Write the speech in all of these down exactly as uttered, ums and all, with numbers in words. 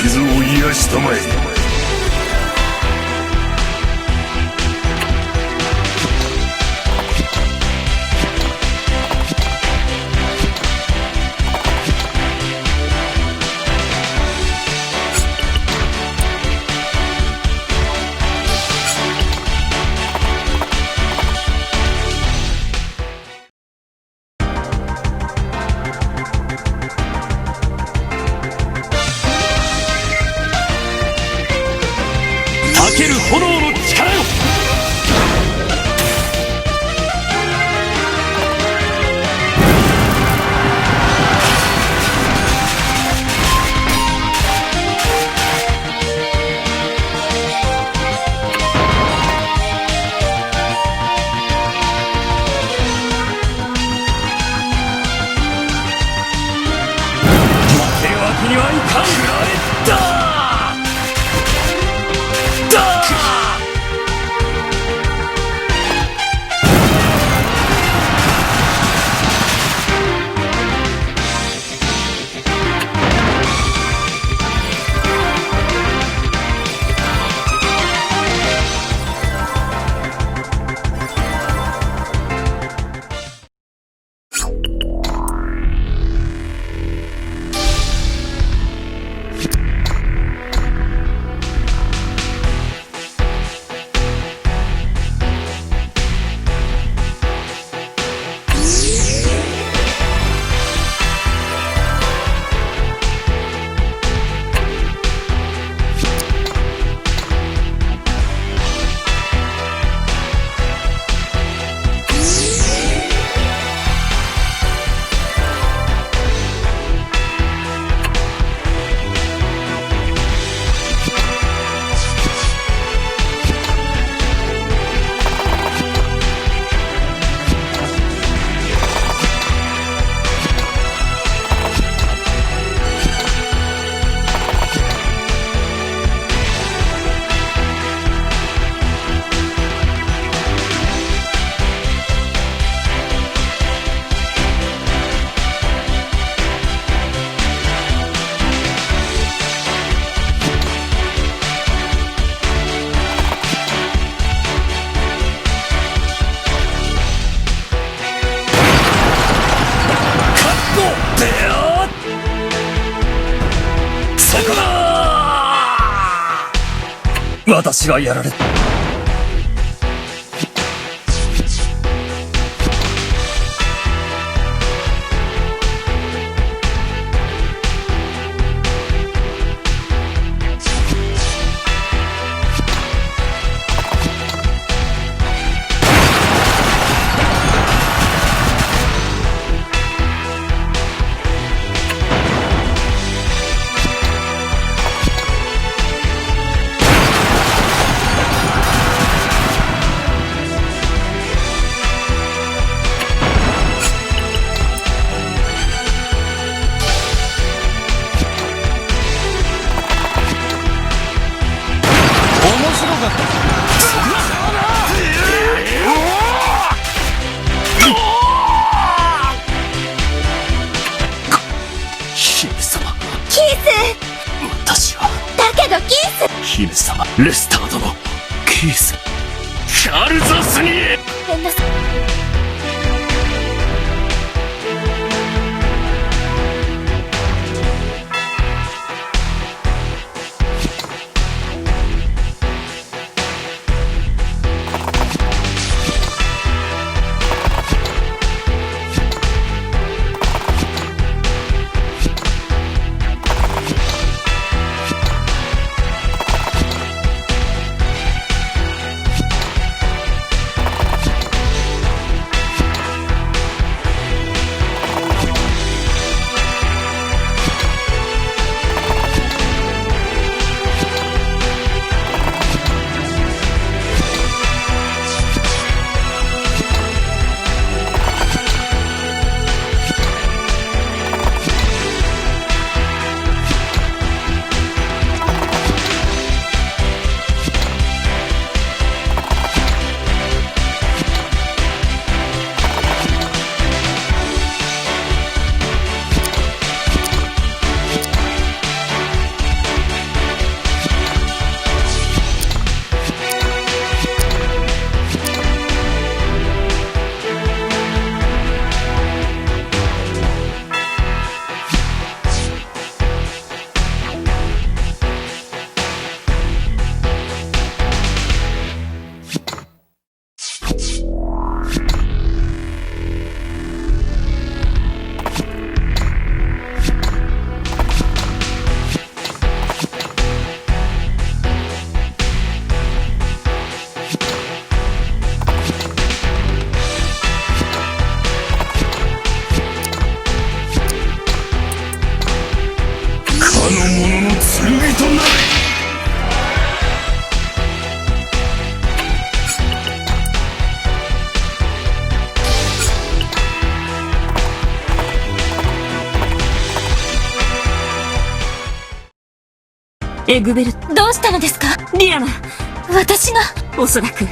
傷を癒したまえ。たける炎の力よ。負けるわけにはいかん。だ！だ！そこだ！私がやられた。面白かった。姫様。キース！私は。だけどキース！姫様、レスター殿。キース。カルザスに！ごめんなさい。エグベルト。どうしたのですか？リアナ。私が。おそらく。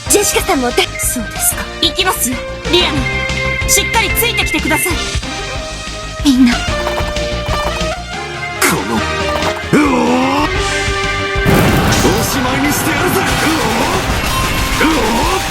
ジェシカさんもだ。そうですか。行きますよ。リアナ、しっかりついてきてください。みんな。この、うおー、おしまいにしてやるぜ。うおー、うおー。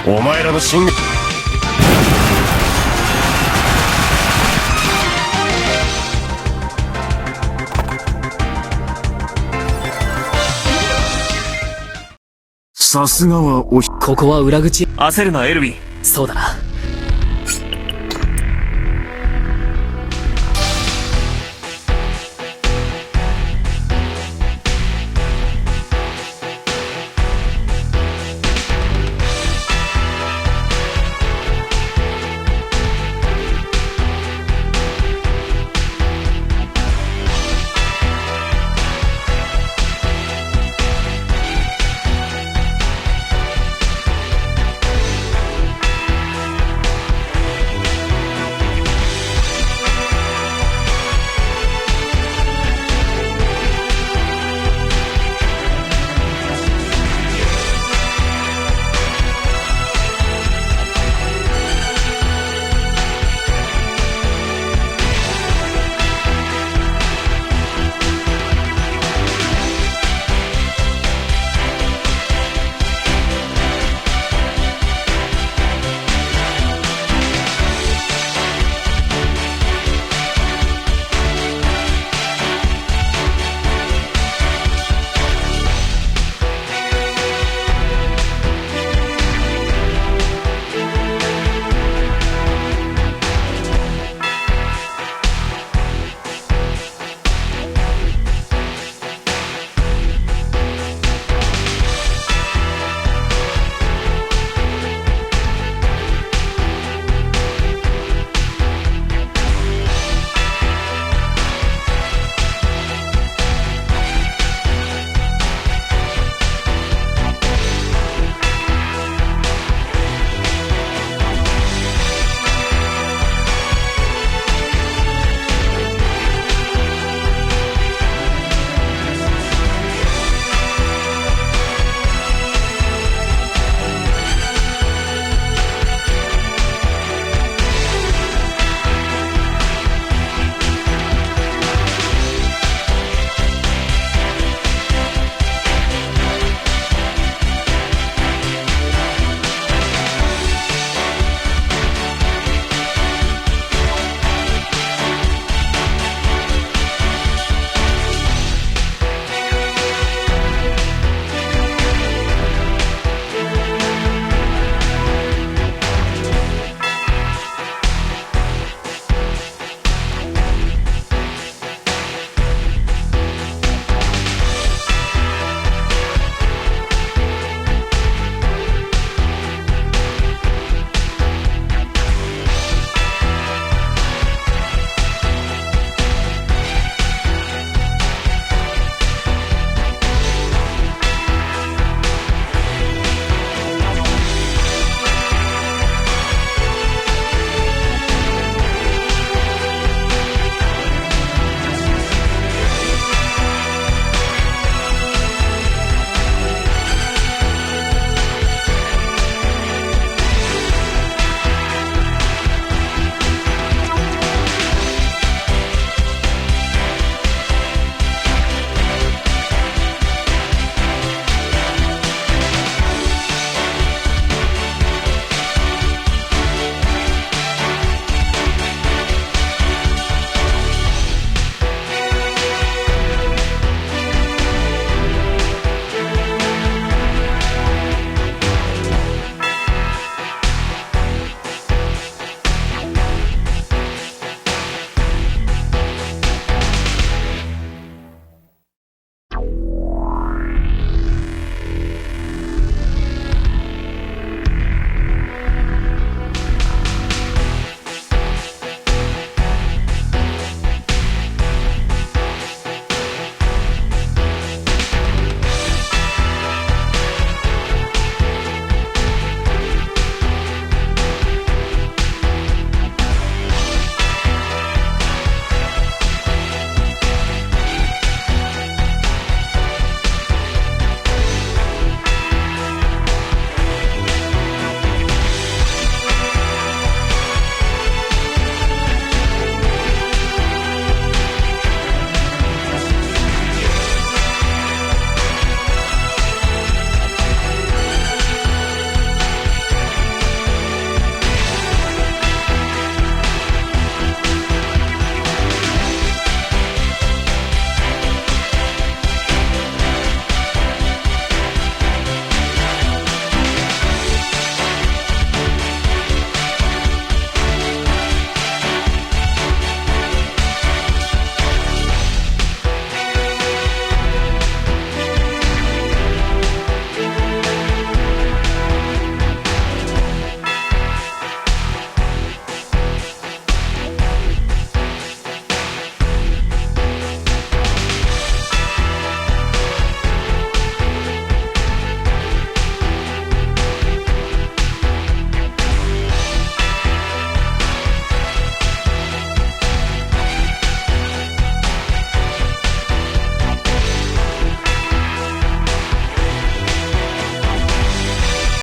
お前らの進軍。さすがはおひ、ここは裏口。焦るな、エルヴィン。そうだな。